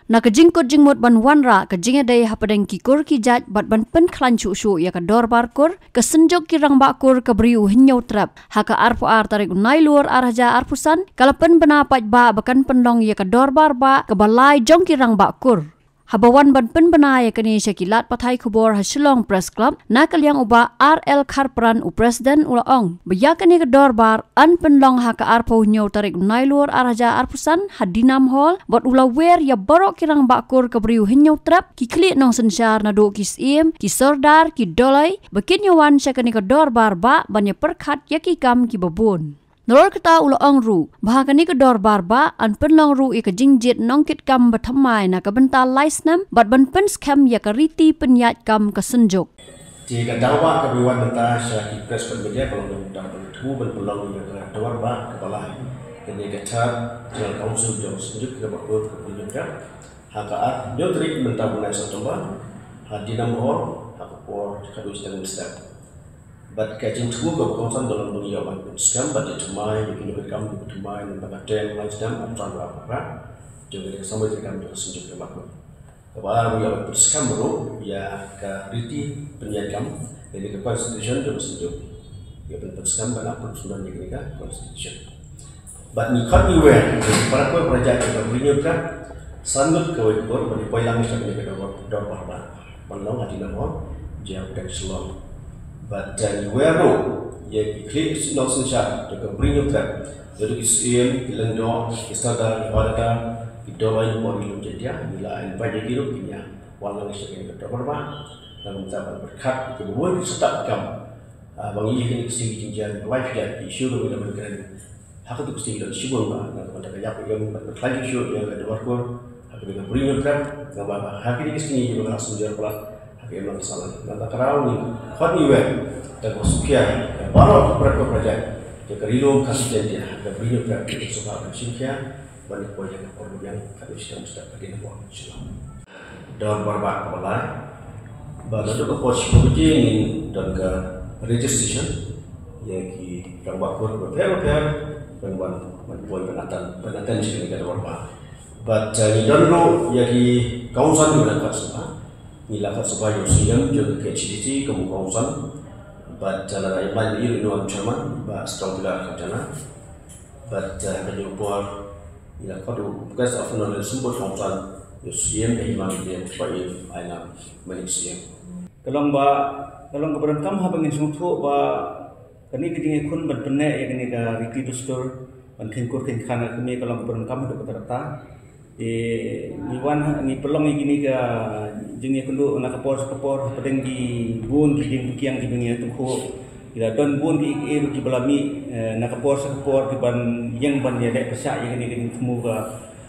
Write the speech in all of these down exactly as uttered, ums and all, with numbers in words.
Na ka jingkut jingmut ban wanrah ka jingïadei hapdeng ki kur ki jait bad ban pynkhlaiñ shuh shuh ïa ka dorbar kur, ka Synjuk ki Rangbah Kur ka Bri u Hynñiewtrep, ha ka arphew ar tarik u Nailur ar hajar arphew san, ka la pynbna paidbah ba kan pynlong ïa ka dorbar bah kaba lai jong ki rangbah kur. Haba wan ban pynbna ïa kane sha ki lad pathai khubor ha Shillong Press Club, na ka liang u Bah R L Kharpran u President u la ong ba ïa kane ka dorbar yn pynlong ha ka arphew hynñiew tarik u Nailur ar hajar arphew san ha Dinam Hall, bad u la wer ïa baroh ki rangbah kur ka Bri u Hynñiewtrep, ki khlieh nongsynshar naduh ki syiem, ki sordar, ki doloi, ba kin ïa wan sha kane ka dorbar bah ban ïa pyrkhat ïa ki kam kiba bun. Nalor kata u la ong ruh ba ha kane ka dorbar bah yn pynlong ruh ïa ka jingjied nongkitkam ba thymmai na ka bynta lai snem bad ban pynskhem ïa ka riti pynïaid kam ka Synjuk. Te ka daw bah kaba wan mynta sha ki press bad media ka long da ba thmu ban pynlong ïa ka dorbar bah kaba lai. Kane ka Third General Council jong Synjuk ki Rangbah Kur ka Bri u Hynñiewtrep ha ka arphew tarik mynta u bnai September ha Dinam Hall ha ka por khatduh shiteng mynstep. Bad ka jingthmu kaba kongsan ka long ba ngi ïoh ban pynskhem bad ïa thymmai ïa ki nongkitkam kiba thymmai na ka bynta ka tem lai snem arphew san arphew phra jong ka samoi treikam jong ka Synjuk Rangbah Kur. Kaba ar, ngi ïoh ban pynskhem ruh ïa ka riti pynïaid kam, ïa ka constitution jong ka Synjuk. Ïa ban pynskhem ban approve ïa ka constitution. Bad ngi khot ngi wer ïa ki para kur para jait jong ka Bri u Hynñiewtrep, san ngut kawei ka kur, ban ïa poi lang sha kane ka dorbar, dorbar bah ban long ha Dinam Hall, jong ka Shillong. Bad, eh, ngi wer ruh ïa ki khlieh nongsynshar jong ka Bri u Hynñiewtrep, ïa ki syiem, ki lyngdoh, ki sordar, ki hawldatar, ki doloi, ki bor, ki lum Jaiñtia, ngi la invite ïa ki ruh kin ïa wan lang sha kane ka dorbar bah na ka bynta ban pyrkhat ïa kiba bun ki step ki kam. Ah, ba ngi ïa kine ki sngi ki jingjia, ki lai ki jait ki issue ruh ngi la ban kren. Ha katu ka sngi ki don shibun bah na ka bynta ka ïap ka im bad ka khlaiñ shuh ïa ka dorbar kur ha kane ka Bri u Hynñiewtrep, naba ha kine ki sngi kiba la shu jia palat ha ka imlang sahlang. Naba ka daw ngi khot ngi wer da kaba sngewkhia ïa baroh ki para kur para jait jong ka Ri Lum Khasi Jaiñtia ha ka Bri u Hynñiewtrep, ki sngewbha ban shim khia ban ïa poi ha ka por ba biang khatduh shiteng mynstep ha Dinam Hall, Shillong. Dorbar bah kaba lai. Bad naduh ka por shiphew baje ngin don ka registration ïa ki rangbah kur bapher bapher ban wan, ban poi ban attend, ban attend sha kane ka dorbar bah. Bad, eh, ngi don ruh ïa ki kongsan kiba la khot sngewbha. Ngi la khot sngewbha ïa u C E M jong ka K H A D C kum u kongsan. Bad, eh, lada im lait ïa u, ïa u chairman, Bah Strong Pillar Kharjana. Bad, eh, ha kajuh ka por ngi la khot u Guest of Honour, Symbud Kongsan, ïa u Syiem ka Hima Mynsiem, Bah Ailam Malik Syiem. Ka long ba, ka long kaba donkam haba ngin sngewthuh ba kane ka jingïakhun ban pynneh ïa kane ka riti dustur ban kheiñ kur kheiñ kha na ka kmie ka long kaba donkam haduh katta katta. Te ngi wan ha, ngi pynlong ïa kine ka jingïakynduh na ka por sha ka por hapdeng ki bun ki jingpynkhiang kiba ngi ïatyngkhuh. Ki la don bun ki, ki, kiba la mih, eh, na ka por sha ka por kiban ïeng ban ïaleh pyrshah ïa kane ka jingthmu ka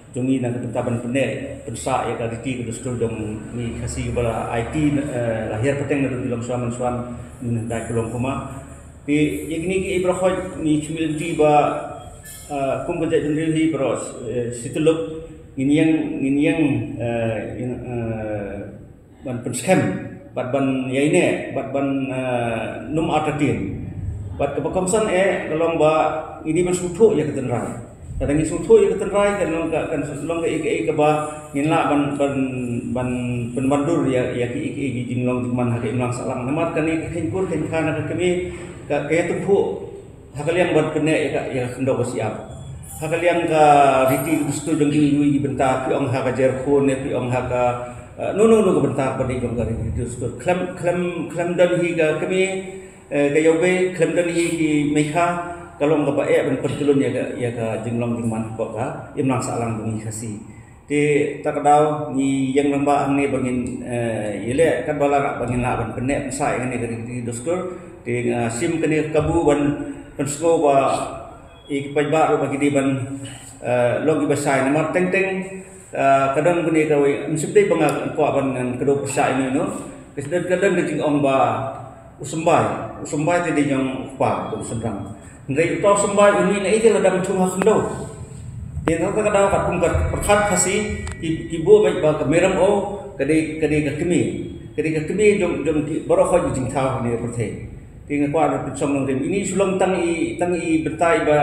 jong ngi na ka bynta ban pynneh pynsah ïa ka riti ka dustur jong ngi Khasi kaba la aiti, eh, la hiar pateng naduh ki longshuwa mynshuwa, mynhyndai ka long kumba. Te ïa kine kiei baroh khoit ngi kyrmen lynti ba, ah, kum ka jaitbynriew hi baroh, eh, shi tylli ngin ïeng, ngin ïeng, eh, ïeng, eh, ban pynskhem bad ban ïaineh bad ban, eh, nym artatien. Bad kaba kongsan eh ka long ba ngi dei ban sngewthuh ïa ka tynrai. Lada ngi sngewthuh ïa ka tynrai kan long ka, kan long kaei kaei kaba ngin lah ban, ban, ban pynwandur ïa, ïa kiei kiei ki jinglong jingman ha ka imlang sahlang. Namar kane ka kheiñ kur kheiñ kha na ka kmie ka, ka ïatyngkhuh ha ka liang ban pynneh ïa ka, ïa ka khyndew ka shyiap. Ha ka liang ka riti ka dustur jong kiwei kiwei ki bynta, phi ong ha ka jer khun ne phi ong ha ka, eh, no no no ka bynta ba dei jong ka riti ka dustur. Khlem, khlem, khlem don hi ka kmie, eh, ka ïawbei, khlem don hi ki meikha, ka long kaba eh ban pyntyllun ïa ka, ïa ka jinglong jingman hapoh ka imlang sahlang jong ngi Khasi. Te ta ka daw ngi ïeng rangbah hangne ba ngin, eh, ïaleh katba lah ba ngin lah ban pynneh pynsah ïa kane ka riti dustur. Te nga shim kane ka kabu ban pynsngew ba ïa ki paidbah ruh ba ki dei ban, eh, long kiba shai namar teng teng, eh, ka don kane kawei, ym shym dei ba nga kwah ban ngan kdew pyrshah ïano ïano. Ka don, ka don ka jingong ba u symbai, u symbai te dei jong u kpa, jong u shynrang. Hynrei uta u symbai u mih na ei te lada ym thung ha khyndew. Te na kata ka daw katkum ka pyrkhat Khasi ki, ki buh beit ba ka Merom o ka dei, ka dei ka kmie. Ka dei ka kmie jong, jong ki baroh khoit ki jingthaw ha kane ka pyrthei. Te nga kwah ban pynshong nongrim. Ine shu long tang i, tang i bynta iba,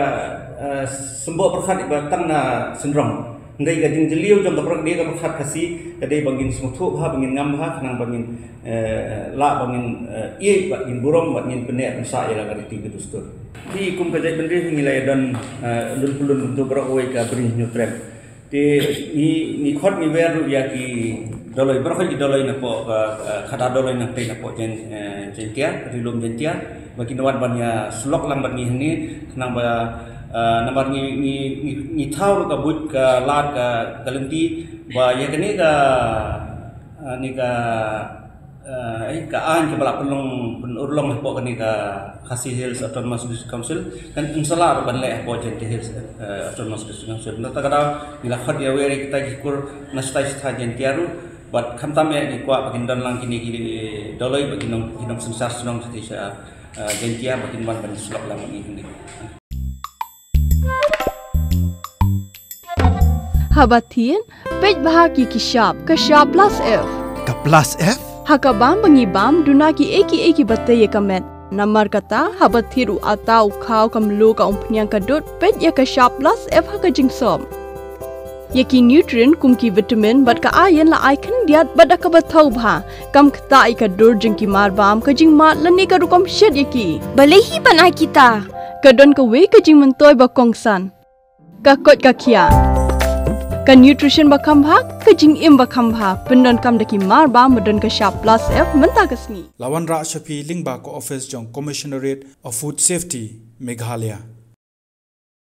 eh, symboh pyrkhat iba tang na synrong. Hynrei ka jingjylliew jong ka pyrkhat, ka pyrkhat Khasi ka dei ba ngin sngewthuh bha, ba ngin ngam bha, khnang ba ngin, eh, lah ba ngin, eh, ïeit, ba ngin burom, ba ngin pynneh pynsah ïa la ka riti ka dustur. Te kum ka jaitbynriew ngi la ïa don, eh, lun pynlun mynta baroh kawei ka Bri Hynñiewtrep. Te ngi, ngi khot ngi wer ruh ïa ki Dolloi, baroh ki Dolloi napoh ka, eh, khadar Dolloi nangtei napoh Jain, eh, Jaintia, Ri Lum Jaintia, ba kin wan ban ïa syllok lang bad ngi hangne, khnang ba, eh, namar ngi, ngi, ngi, ngi thaw ruh ka buit ka lad ka, ka lynti, ba ïa kane ka, eh, ne ka, eh, eh, ka aiñ kaba la pynlong, pynurlong hapoh kane ka Khasi Hills Autonomous District Council, kan pynsalah ruh ban leh hapoh Jaintia Hills, eh, Autonomous District Council. Nangta ka daw ngi la khot ïa wer ïa kita ki kur na shatai shathai Jaintia ruh, bad khamtam eh ngi kwah ba kin don lang kine ki Dolloi ba kin nong, kin nong synshar shnong shatai sha, eh, Jaintia ba kin wan ban syllok lang bad ngi hangne. Haba thied, peit bha ki ki shap, ka shap plus F. Ka plus F? Ha ka bam ba ngi bam, duna kiei kiei kiba tei ïa ka met. Namar kata, haba thied u atta, u khaw, ka mluh, ka umphniang, ka dud, peit ïa ka shap plus F ha ka jingsop. Ïa ki nutrient kum ki vitamin bad ka iron la ai khyndiat bad da kaba thaw bha. Kam ktah ïa ka dur jong ki mar bam, ka jingmad lane ka rukom shet ïa ki. Balei hi ban ai kita? Ka don kawei ka jingmyntoi ba kongsan. Ka koit ka khiah. Ka nutrition ba kham bha, ka jingim ba kham bha. Pyndonkam da ki mar bam ba don ka shap plus F mynta ka sngi. La wanrah sha phi lyngba ka office jong Commissionerate of Food Safety, Meghalaya.